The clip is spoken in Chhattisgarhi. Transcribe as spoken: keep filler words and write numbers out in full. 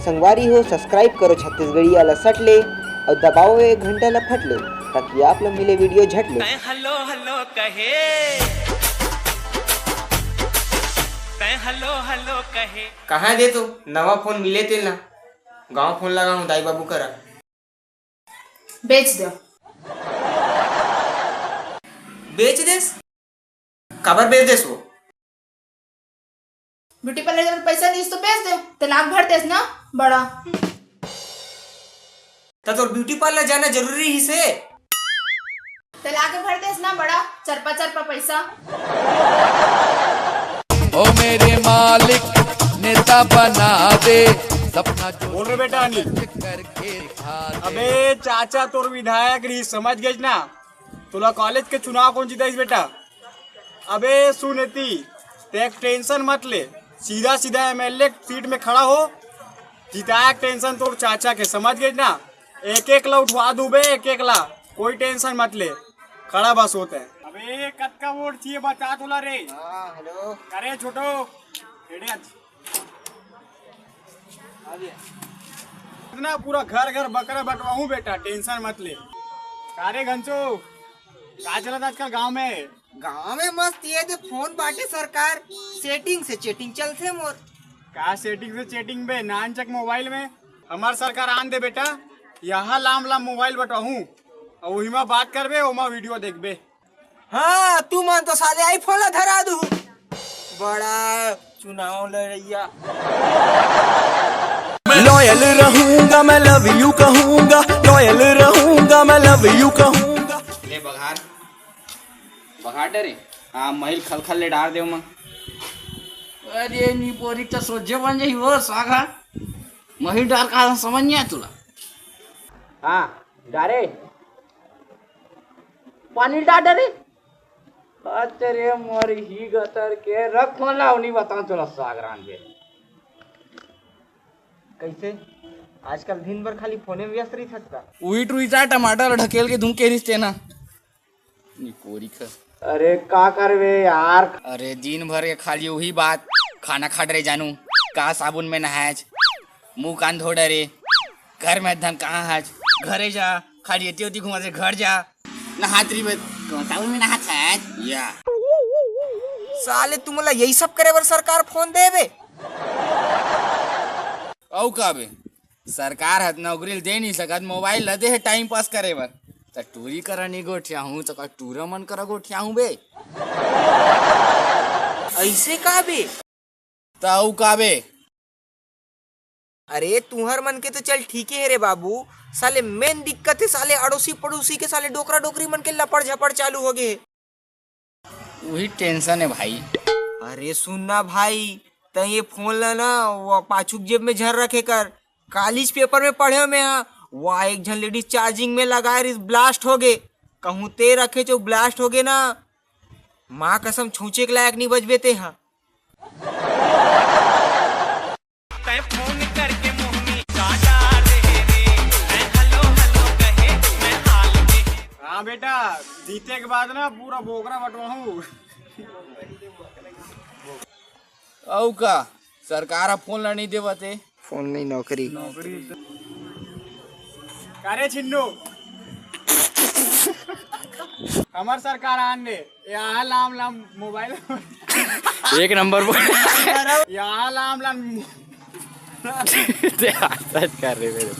संगवारी हो, subscribe करो छत्तीसगढ़िया ला सट ले अउ दबाओ ये घंटा ला फट ले, ताकि आप ला मिले video झट ले। तैं hello hello कहे, तैं hello hello कहे। कहाँ दे तो नवा फोन मिले तेल ना, गाँव फोन लगाऊं दाई बाबू करा। बेच दे। बेच देस? काबर बेच देस वो? ब्यूटी पार्लर जाबे पैसा नहीं तो बेच दे, तलाक भर देस ना बड़ा। त तोर ब्यूटी पार्लर जाना जरूरी ही से? तलाक भर देस ना बड़ा, चरपा चरपा पैसा। ओ मेरे मालिक, नेता बना दे, सपना जो बोल रे बेटा अनिल। करके दिखा दे। अबे चाचा तोर विधायक रही, समझ गए ना? तोला कॉलेज के चुनाव कौन जीताइस बेटा? अबे सुन एती, ते एक टेंशन मत ले, सीधा सीधा एमएलए सीट में खड़ा हो, जिताया टेंशन तोर चाचा के, समझ गए ना? एक एक ला उठवा दूबे, एक एक ला, कोई टेंशन मत ले, खड़ा बस होते हैं। अबे कतका वोट चाहिए बता तोला रे। हाँ, हेलो। अरे छोटो, एड़े आज। इतना पूरा घर घर बकरा बटवाऊं बेटा, टेंशन मत ले। का रे घंचो, का चलत आजकल गांव में? गांव में मस्त ये दे फोन बांटे सरकार, सेटिंग से चैटिंग चलथे मोर। का सेटिंग से चैटिंग बे? नान चक मोबाइल में। हमार सरकार आन दे बेटा, यहाँ लाम लाम मोबाइल बटवाहूँ, अउ उही मा बात करबे, ओमा वीडियो देखबे। हाँ, तू मन तो साले आईफोन ला धरा दू। बड़ा चुनाव लड़ैया। लॉयल रहूंगा मैं, लव यू कहूंगा, लॉयल रहूंगा मैं, लव यू कहूंगा। ले बघार, बघार डरे। हाँ, महिल खलखल ले डार देव मां। अरे नी बोरी त सोझे बन जाही वो साग हा। महिल डार का समझ नहीं आया तुला? हाँ, डारे। पानी डार डारे। अच्छा रे, मर ही गतर के रख फोन ला, नहीं बताऊं चलो सागरान के। कैसे? आजकल दिन भर खाली फोने में व्यस्त रही सकता। उही टुईचा टमाटर ढकेल के धूम के रिश्ते ना। निपोरी खा। अरे का करबे यार? अरे दिन भर के खाली उही बात, खाना खा डरे जानू, का साबुन में नहायच, मुंह कान धो डरे, घर में धन कहाँ हच, घरे जा, खाली एती ओती घुमा से घर जा, नहात रही बे, कौन साबुन में नहात हच? या। साले तुमला यही सब करे बर सरकार फोन देबे? अउ का बे? सरकार ह नौकरी ल दे नहीं सकत, मोबाइल ल दे हे टाइम पास करे बर। त टूरी करा नहीं गोठिया हूँ, त का टूरा मन करा गोठिया हूँ बे? ऐसे का बे? त अउ का बे? अरे तुहर मन के तो चल ठीक हे रे बाबू, साले मेन दिक्कत हे साले अड़ोसी पड़ोसी के साले डोकरा डोकरी मन के लपड़ झपड़ चालू हो गए हे। उही टेंशन हे भाई। अरे सुन ना भाई, तैं ये फोन ला ना वो पाछू के जेब में झन रखे कर। कालीच पेपर में पढ़े में हा, वहाँ एक झन लेडीज चार्जिंग में लगाए रहिस, ब्लास्ट हो गे। कहूँ ते रखे चो ब्लास्ट हो गे ना, माँ कसम छूचे के लायक नहीं बचबे ते हा। तैं फोन करके मोहनी का डारे रे, मैं हेलो हेलो कहे, मैं हाल में। हाँ बेटा, जीते के बाद ना पूरा बोकरा बंटवाहूँ। अउ का, सरकार ह फोन ला नहीं देवत हे। फोन नहीं, नौकरी। नौकरी। का रे छिन्नू, हमर सरकार आन दे। यहाँ लाम लाम मोबाइल। एक नंबर पर। यहाँ लाम लाम। ते हाथ कर रहे मेरे।